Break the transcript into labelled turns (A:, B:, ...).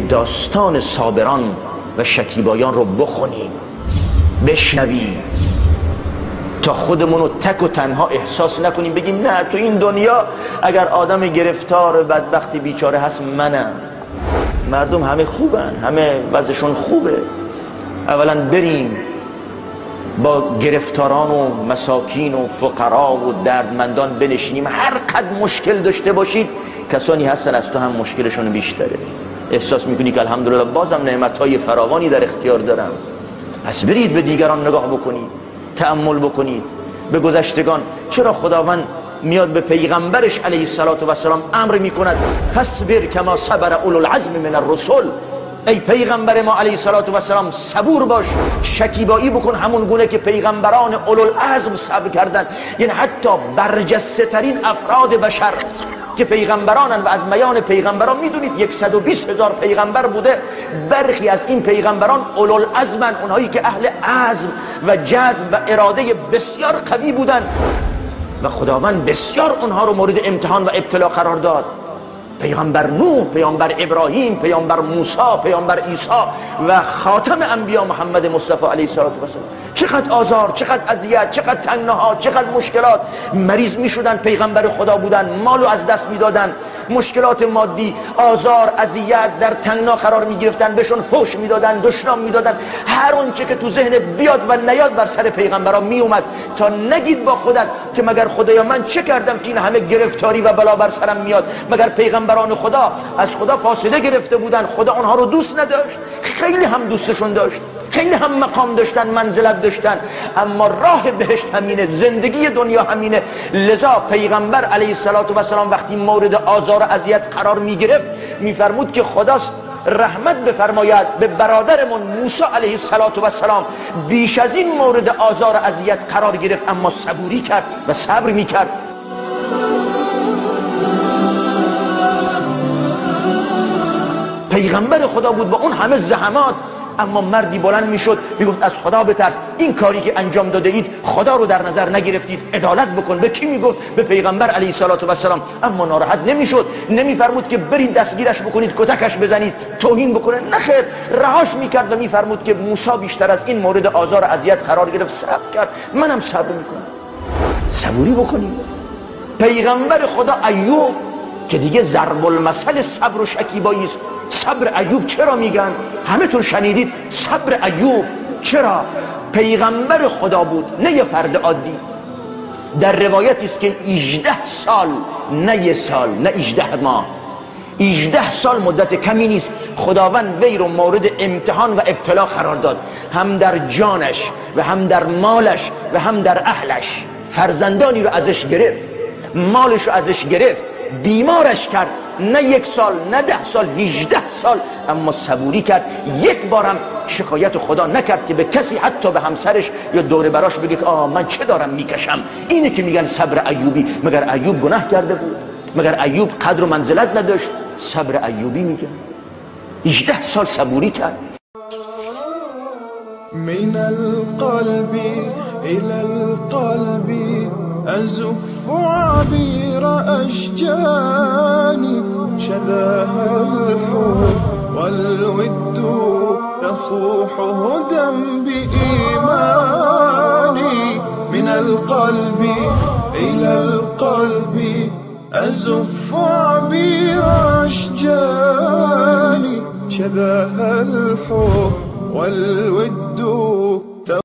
A: داستان صابران و شکیبایان رو بخونیم، بشنویم، تا خودمون رو تک و تنها احساس نکنیم، بگیم نه تو این دنیا اگر آدم گرفتار بدبختی بیچاره هست منم، مردم همه خوبن، همه وضعشون خوبه. اولا بریم با گرفتاران و مساکین و فقرا و دردمندان بنشینیم. هر قد مشکل داشته باشید کسانی هستن از تو هم مشکلشون بیشتره، احساس میکنی که الحمدلله بازم نعمتهای فراوانی در اختیار دارم. پس برید به دیگران نگاه بکنید، تأمل بکنید به گذشتگان. چرا خداوند میاد به پیغمبرش علیه الصلاة والسلام امر میکند فاصبر کما صبر اولو العزم من الرسل؟ ای پیغمبر ما علیه الصلاة والسلام صبور باش، شکیبایی بکن همون گونه که پیغمبران اولوالعزم صبر کردن. یعنی حتی برجسته ترین افراد بشر که پیغمبرانن و از میان پیغمبران میدونید 120,000 پیغمبر بوده، برخی از این پیغمبران اولوالعزمن، اونهایی که اهل عزم و جزم و اراده بسیار قوی بودن و خداوند بسیار اونها رو مورد امتحان و ابتلا قرار داد. پیغمبر نوح، پیغمبر ابراهیم، پیغمبر موسی، پیغمبر عیسی و خاتم انبیا محمد مصطفی علیه الصلاة والسلام. چقدر آزار، چقدر اذیت، چقدر تنگناها، چقدر مشکلات. مریض میشدن، پیغمبر خدا بودن، مالو از دست میدادن، مشکلات مادی، آزار، اذیت، در تنگنا قرار میگرفتن، بهشون فحش میدادن، دشنام میدادن، هر اون چه که تو ذهنت بیاد و نیاد بر سر پیغمبرا میومد. تا نگید با خودت که مگر خدایا من چه کردم که این همه گرفتاری و بلا بر سرم میاد؟ مگر پیغمبران خدا از خدا فاصله گرفته بودن؟ خدا اونها رو دوست نداشت؟ خیلی هم دوستشون داشت، خیلی هم مقام داشتن، منزلت داشتن، اما راه بهشت همینه، زندگی دنیا همینه. لذا پیغمبر علیه الصلاة والسلام وقتی مورد آزار و اذیت قرار میگرفت میفرمود که خداست رحمت بفرماید به برادرمون موسی علیه الصلاة والسلام، بیش از این مورد آزار و اذیت قرار گرفت اما صبوری کرد و صبر میکرد. پیغمبر خدا بود با اون همه زحمات، اما مردی بلند میشد میگفت از خدا بترس، این کاری که انجام داده اید خدا رو در نظر نگرفتید، عدالت بکن. به کی میگفت؟ به پیغمبر علیه الصلاة والسلام. اما ناراحت نمیشد، نمیفرمود که برید دستگیرش بکنید، کتکش بزنید، توهین بکنه، نه خیر، رهاش میکرد و میفرمود که موسی بیشتر از این مورد آزار و اذیت قرار گرفت، صبر کرد، منم صبر میکنم. صبوری بکنید. پیغمبر خدا ایوب که دیگه ضرب المثل صبر و شکیبایی است. صبر ایوب چرا میگن؟ همه تون شنیدید صبر ایوب. چرا؟ پیغمبر خدا بود، نه یه فرد عادی. در روایتی است که 18 سال، نه یه سال، نه 18 ماه، 18 سال مدت کمی نیست، خداوند وی رو مورد امتحان و ابتلا قرار داد، هم در جانش و هم در مالش و هم در اهلش. فرزندانی رو ازش گرفت، مالش رو ازش گرفت، بیمارش کرد، نه یک سال، نه 10 سال، 18 سال، اما صبوری کرد. یک بارم شکایت خدا نکرد که به کسی، حتی به همسرش یا دور براش بگه که آه من چه دارم میکشم. اینه که میگن صبر ایوبی. مگر ایوب گناه کرده بود؟ مگر ایوب قدر و منزلت نداشت؟ صبر ایوبی میگن. 18 سال صبوری کرد.
B: من القلب الى القلب أزف عبير أشجاني، شذاها الحب والود يفوح هدى بإيماني. من القلب إلى القلب أزف عبير أشجاني، شذاها الحب والود.